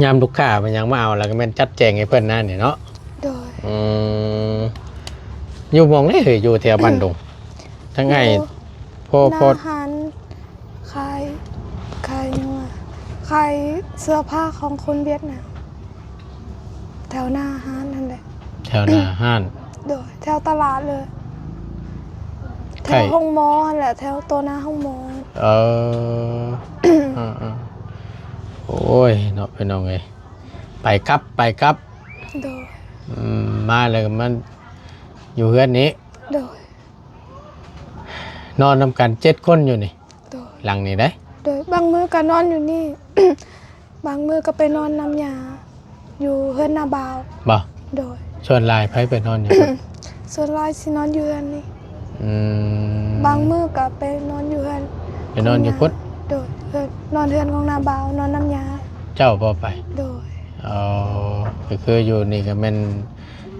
ຍາມລູກຄ້າມາຫຍັງມາເອົາ ແລ້ວກໍແມ່ນຈັດແຈງໃຫ້ເພິ່ນນັ້ນນີ້ເນາະ. ໂດຍ. ອືມ ຢູ່ໝ່ອງໃດເອີຍ? ຢູ່ແຖວບ້ານດົງ ທາງອ້າຍ ຢູ່ ພໍ່ ພໍ່ ໜ້າຮ້ານຂາຍ ຂາຍຫຍັງວະ ຂາຍເສື້ອຜ້າຂອງຄົນຫວຽດນາມ ແຖວໜ້າຮ້ານຫັ້ນແຫຼະ. ແຖວໜ້າຮ້ານ. ໂດຍ ແຖວຕະຫຼາດເລີຍ ແຖວໂຮງໝໍຫັ້ນແຫຼະ ແຖວໂຕະໜ້າໂຮງໝໍ. ເອີ ເອີໆ ໂອ້ຍເນາະ ພີ່ນ້ອງເອີຍ ໄປກັບ ໄປກັບ. ໂດຍ. ອືມ ມາແລ້ວກໍມາຢູ່ເຮືອນນີ້. ໂດຍ. ນອນນຳກັນເຈັດຄົນຢູ່ນີ້. ໂດຍ. ຫຼັງນີ້ເດ້. ໂດຍ. ບາງມື້ກໍນອນຢູ່ນີ້ ບາງມື້ກໍໄປນອນນຳຍ່າຢູ່ເຮືອນນ້າບ່າວ. ບໍ່? ໂດຍ. ສ່ວນຫຼາຍໃຜໄປນອນຢູ່ພຸ້ນ? ສ່ວນຫຼາຍຊິນອນຢູ່ເຮືອນນີ້. ອືມ. ບາງມື້ກໍໄປນອນຢູ່ເຮືອນ ໄປນອນຢູ່ພຸ້ນ? ໂດຍ. ເຮືອນ ນອນເຮືອນຂອງນ້າບ່າວ ນອນນຳຍ່າ. ເຈົ້າບໍ່ໄປ? ໂດຍ. ອໍ ກໍຄືຢູ່ນີ້ກໍແມ່ນ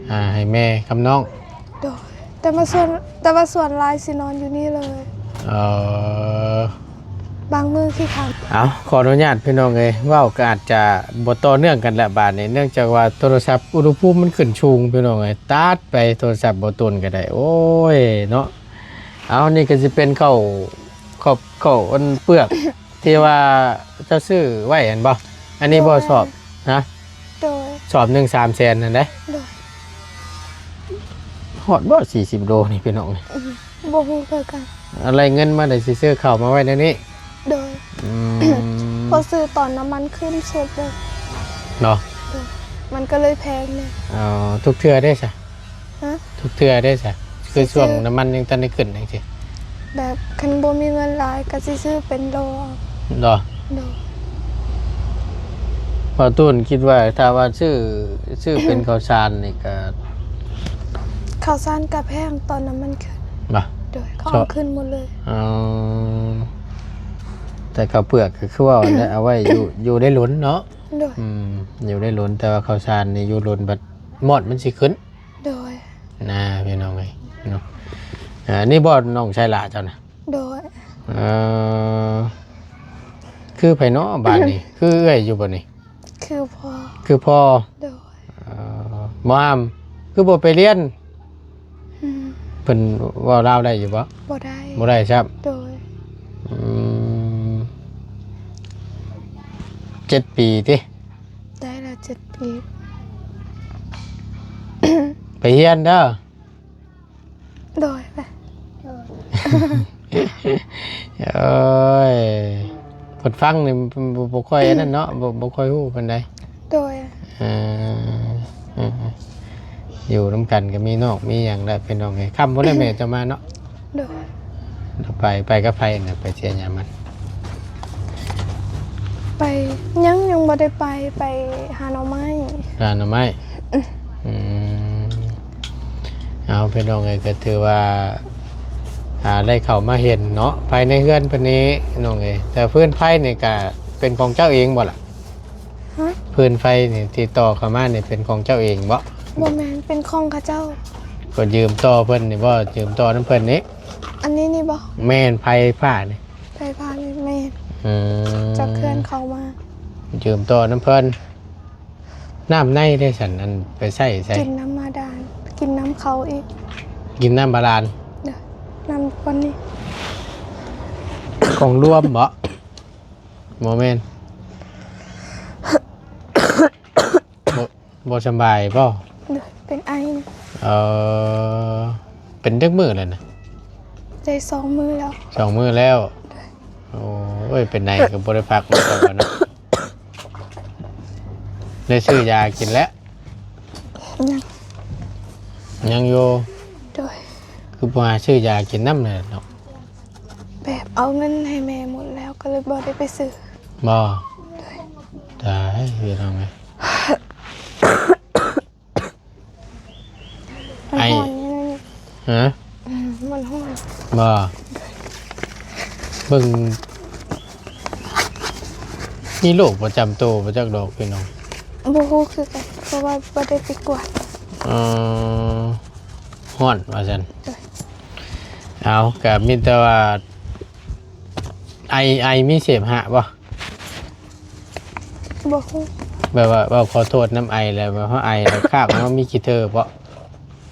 ອ່າ ໃຫ້ແມ່ກັບນ້ອງ. ໂດຍ. ແຕ່ວ່າສ່ວນ ແຕ່ວ່າສ່ວນຫຼາຍຊິນອນຢູ່ນີ້ເລີຍ. ເອີ ບາງມື້ຂີ້ຄ້ານ. ເອົາ ຂໍອະນຸຍາດພີ່ນ້ອງເອີຍ ເວົ້າກໍອາດຈະບໍ່ຕໍ່ເນື່ອງກັນແຫຼະບາດນີ້ ເນື່ອງຈາກວ່າໂທລະສັບອຸນຫະພູມມັນຂຶ້ນສູງພີ່ນ້ອງເອີຍ ຕັດໄປໂທລະສັບບໍ່ຕົນກໍໄດ້. ໂອ້ຍເນາະ. ເອົາ ນີ້ກໍຊິເປັນເຂົ້າ ເຂົ້າ ເຂົ້າອັນເປືອກ ທີ່ວ່າເຈົ້າຊື້ໄວ້ຫັ້ນບໍ່? ອັນນີ້ບໍ່ ໂດຍ ສອບ ຮະ? ໂດຍ. ສອບໜຶ່ງສາມແສນຫັ້ນເດ້. ໂດຍ. ຮອດບໍ່ສີ່ສິບໂລນີ້ພີ່ນ້ອງ? ອືມ ບໍ່ຮູ້ຄືກັນ. ອາໄລເງິນມາໄດ້ຊິຊື້ເຂົ້າມາໄວ້ໃນນີ້. ໂດຍ. ອືມ ພໍຊື້ຕອນນ້ຳມັນຂຶ້ນສຸດເລີຍເນາະ. ໂດຍ. ມັນກໍເລີຍແພງເລີຍ. ອໍ ທຸກເທື່ອເດ້ຊະ? ຮະ? ທຸກເທື່ອເດ້ຊະ? ຄືຊ່ວງນ້ຳມັນຍັງທັນໄດ້ຂຶ້ນຈັ່ງຊີ້. ແບບຄັນບໍ່ມີເງິນຫຼາຍກໍຊິຊື້ເປັນໂລເອົາ. ເນາະ. ໂດຍ. ບ່າວຕູນຄິດວ່າຖ້າວ່າຊື້ ຊື້ເປັນເຂົ້າສານນີ້ກໍ ເຂົ້າສານກໍແພງຕອນນ້ຳມັນຂຶ້ນ. ບໍ່? ໂດຍ. ເຂົາເອົາຂຶ້ນໝົດເລີຍ. ອໍ ແຕ່ເຂົ້າເປືອກກໍຄືວ່າແຫຼະ ເອົາໄວ້ຢູ່ ຢູ່ໄດ້ດົນເນາະ. ໂດຍ. ອືມ ຢູ່ໄດ້ດົນ ແຕ່ວ່າເຂົ້າສານນີ້ຢູ່ດົນບັດມອດມັນຊິຂຶ້ນ. ໂດຍ. ນະ ພີ່ນ້ອງເອີຍເນາະ. ອັນນີ້ບໍ່ນ້ອງຊາຍຫຼ້າເຈົ້ານະ? ໂດຍ. ເອີ ຄືໃຜເນາະບາດນີ້? ຄືເອື້ອຍຢູ່ບໍ່ນີ້? ຄືພໍ່. ຄືພໍ່. ໂດຍ. ເອີ ໝໍອາມ ຄືບໍ່ໄປຮຽນ? ອືມ ເພິ່ນເວົ້າລາວໄດ້ຢູ່ບໍ່? ບໍ່ໄດ້. ບໍ່ໄດ້ຊ້ຳ. ໂດຍ. ອືມ ເຈັດປີຕິ? ໄດ້ລະເຈັດປີ. ໄປຮຽນເດີ. ໂດຍ. ໂດຍ. ໂອ້ຍ ເພິ່ນຟັງນີ້ບໍ່ ບໍ່ຄ່ອຍອັນນັ້ນເນາະ ບໍ່ ບໍ່ຄ່ອຍຮູ້ປານໃດ. ໂດຍ. ເອີ ເອີ ຢູ່ນຳກັນກໍມີນອກມີຫຍັງແຫຼະພີ່ນ້ອງເອີຍ. ຄ່ຳພຸ້ນແຫຼະແມ່ເຈົ້າມາເນາະ. ໂດຍ. ໄປ ໄປກັບໃຜນະ? ໄປເຊຍຍາມັນ ໄປ ຍັງ ຍັງບໍ່ໄດ້ໄປ ໄປຫາໜໍ່ໄມ້. ຫາໜໍ່ໄມ້. ອືມ ເອົາ ພີ່ນ້ອງເອີຍ ກໍຖືວ່າ ອ່າ ໄດ້ເຂົ້າມາເຫັນເນາະ ພາຍໃນເຮືອນເພິ່ນນີ້ນ້ອງເອີຍ. ແຕ່ຟືນໄຟນີ້ກະເປັນຂອງເຈົ້າເອງບໍ່ລະ? ຮະ? ຟືນໄຟນີ້ທີ່ຕໍ່ເຂົ້າມານີ້ເປັນຂອງເຈົ້າເອງບໍ່? ບໍ່ແມ່ນ ເປັນຂອງເຂົາເຈົ້າ. ກໍຢືມຕໍ່ເພິ່ນນີ້ບໍ່? ຢືມຕໍ່ນຳເພິ່ນນີ້. ອັນນີ້ນີ້ບໍ່? ແມ່ນ ໄຟຟ້ານີ້. ໄຟຟ້ານີ້ແມ່ນ. ອືມ ຈາກເຮືອນເຂົາມາ. ຢືມຕໍ່ນຳເພິ່ນ. ນ້ຳໃນເດ້ຊັ້ນ ອັນໄປໃຊ້ໃສ? ກິນນ້ຳບາດານ ກິນນ້ຳເຂົາອີກ. ກິນນ້ຳບາດານ. ໂດຍ. ນ້ຳບ່ອນນີ້. ຂອງລວມບໍ່? ບໍ່ແມ່ນ. ບໍ່ ບໍ່ສະບາຍບໍ່? ໂດຍ. ເປັນໄອ. ເອີ ເປັນຈັກມື້ແລ້ວນະ? ໄດ້ສອງມື້ແລ້ວ. ສອງມື້ແລ້ວ. ໂດຍ. ໂອ້ຍ ເປັນໄດກໍບໍ່ໄດ້ພັກນຳກັນເນາະ. ໄດ້ຊື້ຢາກິນແລ້ວ? ຍັງ ຍັງຢູ່? ໂດຍ. ຄືບໍ່ຫາຊື້ຢາກິນນຳແດ່ເນາະ? ແບບເອົາເງິນໃຫ້ແມ່ໝົດແລ້ວ ກໍເລີຍບໍ່ໄດ້ໄປຊື້. ບໍ່? ໂດຍ. ຕາຍ ພີ່ນ້ອງເອີຍ. ມັນ ໄອ້ ຮ້ອນຢູ່ນີ້. ຮະ? ອືມ ມັນຮ້ອນ. ບໍ່? ເບິ່ງ ມີໂລກປະຈຳໂຕບໍ່ຈັກດອກພີ່ນ້ອງ. ບໍ່ຮູ້ຄືກັນ ເພາະວ່າບໍ່ໄດ້ໄປກວດ. ເອີ ຮ້ອນວ່າຊັ້ນ. ໂດຍ. ເອົາ ກະມີແຕ່ວ່າ ໄອ ໄອມີເສມຫະບໍ່? ບໍ່ຮູ້. ແບບວ່າເວົ້າຂໍໂທດນຳໄອ ແລ້ວແບບເຮົາໄອແລ້ວຄາກມັນມີຂີ້ເທີບໍ່?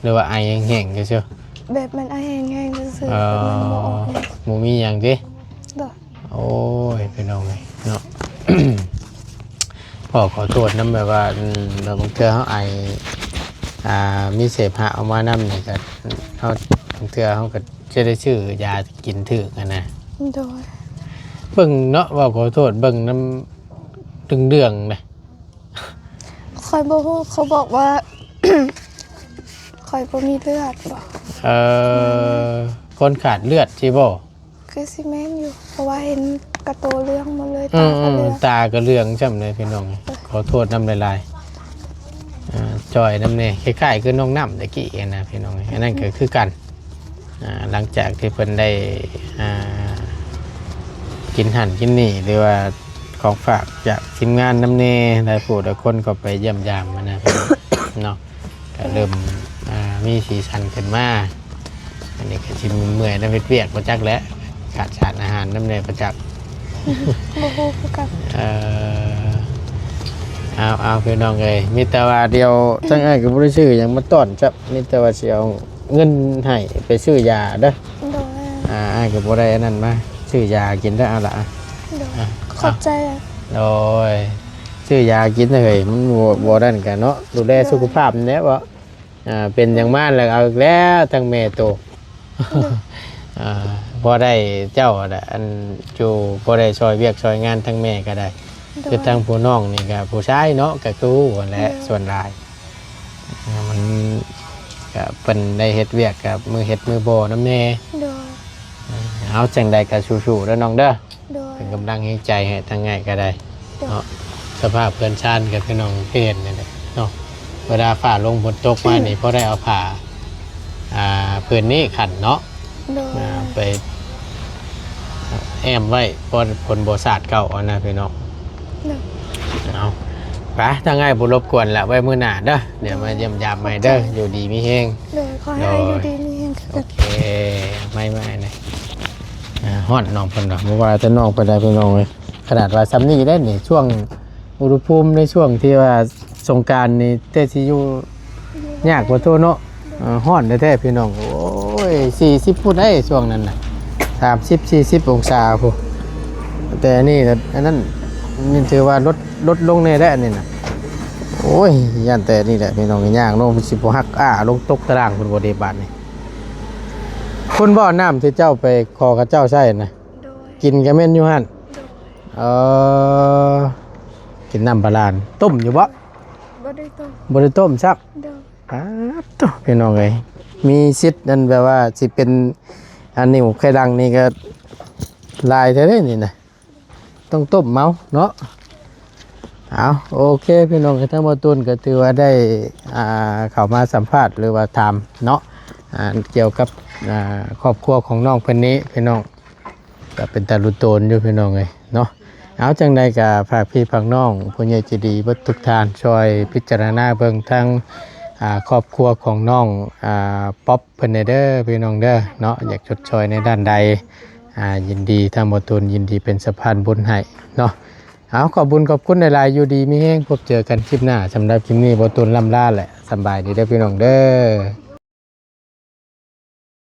ຫຼືວ່າໄອແຫ້ງໆຊື່ໆ? ແບບມັນໄອແຫ້ງໆຊື່ໆ. ເອີ ແບບມັນບໍ່ອອກ. ບໍ່ມີຫຍັງຕິ? ໂດຍ. ໂອ້ຍ ພີ່ນ້ອງເອີຍເນາະ ຂໍ ຂໍໂທດນຳ ແບບວ່າ ອືມ ແບບບາງເທື່ອເຮົາໄອ ອ່າ ມີເສມຫະອອກມານຳນີ້ ກໍເຮົາ ບາງເທື່ອເຮົາກໍຈະໄດ້ຊື້ຢາກິນຖືກຫັ້ນນະ. ໂດຍ. ເບິ່ງເນາະ ເວົ້າຂໍໂທດ ເບິ່ງນຳເດືອງໆນະ. ຂ້ອຍບໍ່ຮູ້ ເຂົາບອກວ່າ ຂ້ອຍບໍ່ມີເລືອດບໍ? ເອີ ຄົນຂາດເລືອດຊີ້ບໍ? ຄືຊິແມ່ນຢູ່ ເພາະວ່າເຫັນກະໂຕເຫຼືອງໝົດເລີຍ ອືມ ຕາກະເຫຼືອງ ຕາກະເຫຼືອງຊ້ຳເລີຍພີ່ນ້ອງ. ເອີ ຂໍໂທດນຳຫຼາຍໆ ເອີ ຈ່ອຍນຳແດ່ ຄ້າຍໆຄືນ້ອງນ້ຳຕະກີ້ຫັ້ນນະພີ່ນ້ອງ. ອັນນັ້ນກໍຄືກັນ ອ່າ ຫຼັງຈາກທີ່ເພິ່ນໄດ້ ອ່າ ກິນຫັ້ນກິນນີ້ ຫຼືວ່າຂອງຝາກຈາກທີມງານນຳແດ່ ຫຼາຍຜູ້ຫຼາຍຄົນເຂົ້າໄປຢ້ຽມຢາມຫັ້ນນະເນາະ ກໍເລີ່ມ ອ່າ ມີສີສັນຂຶ້ນມາ. ອັນນີ້ກໍຊິເມື່ອຍນຳເຮັດວຽກບໍ່ຈັກແຫຼະ ຂາດສານອາຫານນຳແດ່ບໍ່ຈັກ. ບໍ່ຮູ້ຄືກັນ. ເອີ ເອົາໆ ພີ່ນ້ອງເອີຍ ມີແຕ່ວ່າດຽວທາງອ້າຍກໍບໍ່ໄດ້ຊື້ຫຍັງມາຕ້ອນຈັກ ມີແຕ່ວ່າຊິເອົາເງິນໃຫ້ໄປຊື້ຢາເດີ. ໂດຍ. ອ່າ ອ້າຍກໍບໍ່ໄດ້ອັນນັ້ນມາ ຊື້ຢາກິນເດີ ເອົາລະ. ໂດຍ. ອ່າ ຂອບໃຈ. ໂດຍ. ຊື້ຢາກິນເຮີຍ ມັນບໍ່ ບໍ່ນັ້ນກະເນາະ ດູແລສຸຂະພາບແດ່ເນາະ. ອ່າ ເປັນຫຍັງມາແລ້ວ ເອົາອີກແລ້ວ ທັງແມ່ໂຕ. ໂດຍ. ອ່າ ພໍໄດ້ເຈົ້າລະ ອັນຢູ່ ພໍໄດ້ຊ່ອຍວຽກຊ່ອຍງານທັງແມ່ກໍໄດ້. ໂດຍ. ຄືທາງຜູ້ນ້ອງນີ້ກໍຜູ້ຊາຍເນາະ ກໍຄືຮູ້ຫັ້ນແຫຼະ. ໂດຍ. ສ່ວນຫຼາຍ ອ່າ ມັນກໍເພິ່ນໄດ້ເຮັດວຽກກັບມືເຮັດມືບໍ່ນຳແດ່. ໂດຍ. ເອົາ ຈັ່ງໃດກໍສູ້ໆເດີນ້ອງເດີ. ໂດຍ. ເປັນກຳລັງແຮງໃຈໃຫ້ທາງອ້າຍກໍໄດ້. ໂດຍ. ເນາະ ສະພາບເຮືອນຊານກໍພີ່ນ້ອງເຫັນນັ້ນແຫຼະເນາະ ເວລາຟ້າລົງຝົນຕົກມານີ້ ພໍໄດ້ເອົາຜ້າ ອ່າ ພື້ນນີ້ຂັນເນາະ. ໂດຍ. ອ່າ ໄປແອ້ມໄວ້ ພໍຝົນບໍ່ສາດເຂົ້າຫັ້ນນະພີ່ນ້ອງ. ໂດຍ. ເອົາ ໄປ ທາງອ້າຍບໍ່ລົບກວນລະ ໄວ້ມື້ໜ້າເດີ ດຽວມາຢ້ຽມຢາມໃໝ່ເດີ. ຂອບໃຈ. ຢູ່ດີມີແຮງ. ໂດຍ. ຂໍໃຫ້ອ້າຍຢູ່ດີມີແຮງຄືກັນ. ໂດຍ. ໂອເຄ ໄໝ່ໆນະ. ອ່າ ຮ້ອນນ້ອງເພິ່ນວ່າ ບໍ່ວ່າແຕ່ນ້ອງເພິ່ນໃດພີ່ນ້ອງເອີຍ ຂະໜາດວ່າຊ່ຳນີ້ເດ້ນີ້ ຊ່ວງອຸນຫະພູມໃນຊ່ວງທີ່ວ່າສົງການນີ້ແຕ່ຊິຢູ່ຍາກກວ່າໂຕເນາະ. ເອີ ຮ້ອນແທ້ໆພີ່ນ້ອງ. ໂອ້ຍ ສີ່ສິບພຸ້ນເດ້ຊ່ວງນັ້ນນະ ສາມສິບ ສີ່ສິບອົງສາພຸ້ນ. ແຕ່ອັນນີ້ນະ ອັນນັ້ນ ນີ້ຖືວ່າລົດ ລົດລົງແດ່ແຫຼະອັນນີ້ນະ. ໂອ້ຍ ຢ້ານແຕ່ນີ້ແຫຼະພີ່ນ້ອງ ຍ່າງລົງຊິບໍ່ຫັກອ້າລົງຕົກຕາລ່າງພຸ້ນບໍ່ເດບາດນີ້. ພຸ້ນບໍ່ ນ້ຳທີ່ເຈົ້າໄປຂໍເຂົາເຈົ້າໃຊ້ນະ? ໂດຍ. ກິນກໍແມ່ນຢູ່ຫັ້ນ? ໂດຍ. ເອີ ກິນນ້ຳບາດານ ຕົ້ມຢູ່ບໍ່? ບໍ່ໄດ້ຕົ້ມ. ບໍ່ໄດ້ຕົ້ມຊ້ຳ? ໂດຍ. ປາດໂທ້ ພີ່ນ້ອງເອີຍ ມີສິດອັນແບບວ່າຊິເປັນອັນນິ້ວໄຂ່ຫຼັງນີ້ກໍຫຼາຍແທ້ເດ້ນີ້ນະ ຕ້ອງຕົ້ມເອົາເນາະ. ເອົາ ໂອເຄ ພີ່ນ້ອງ ທາງບ່າວຕູນກໍຖືວ່າໄດ້ ອ່າ ເຂົ້າມາສຳພາດ ຫຼືວ່າຖາມເນາະ ອ່າ ກ່ຽວກັບ ອ່າ ຄອບຄົວຂອງນ້ອງເພິ່ນນີ້ ພີ່ນ້ອງ. ກໍເປັນຕາລຸນໂຕນຢູ່ພີ່ນ້ອງເອີຍເນາະ. ເອົາ ຈັ່ງໃດກໍຝາກພີ່ຝາກນ້ອງ ຜູ້ໃຫຍ່ໃຈດີເບິດທຸກທ່ານ ຊ່ອຍພິຈາລະນາເບິ່ງທາງ ອ່າ ຄອບຄົວຂອງນ້ອງ ອ່າ ປັອບເພິ່ນແດ່ເດີພີ່ນ້ອງເດີເນາະ. ຢາກຊົດຊ່ອຍໃນດ້ານໃດ ອ່າ ຍິນດີ ທາງບ່າວຕູນຍິນດີເປັນສະພານບຸນໃຫ້ເນາະ. ເອົາ ຂອບບຸນຂອບຄຸນຫຼາຍໆ ຢູ່ດີມີແຮງ ພົບເຈີກັນຄລິບໜ້າ. ສຳລັບຄລິບນີ້ ບ່າວຕູນລ່ຳລາແຫຼະ ສຳບາຍດີເດີພີ່ນ້ອງເດີ.